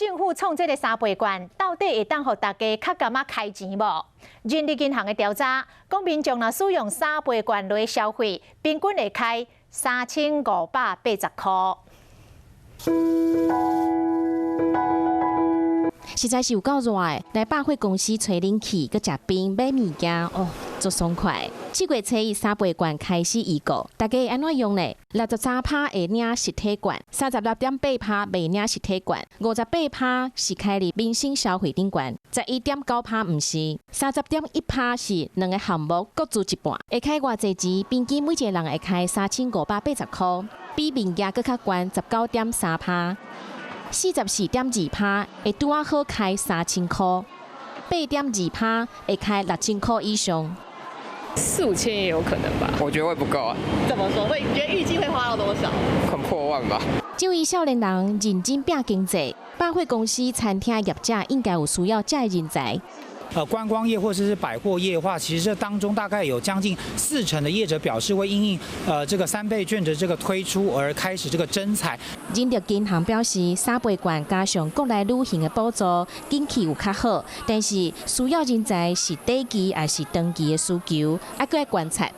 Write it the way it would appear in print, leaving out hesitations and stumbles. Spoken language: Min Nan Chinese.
政府創這个三倍券，到底會當予大家較感覺開錢無？人力銀行的調查，講民眾若使用三倍券來消費，平均會開3580箍。實在是有夠熱的，來百貨公司吹冷氣，閣食冰買物件，哦，足爽快。這月初一三倍券開始預購，大家會按怎用呢？63趴會領實體券，36.8趴袂領實體券，58趴是開佇民生消費頂懸，11.9趴毋是，30.1趴是兩个項目各自一半。會開偌濟錢？平均每一个人會開3580箍，比面額閣較懸19.3趴。44.2趴會拄仔好開3000箍，8.2趴會開6000箍以上。四五千也有可能吧？我覺得會不夠啊。怎麼說？會你覺得預計會花到多少？可能破萬吧。這位少年人認真拚經濟，百貨公司、餐廳業者應該有需要這个人才。觀光業或者是百貨業的話，其實這當中大概有將近4成的業者表示會因應這個三倍券的這個推出而開始這個徵才。人力銀行表示，三倍券加上國內旅行的補助，景氣有較好，但是需要人才是短期還是長期的需求，猶閣愛觀察。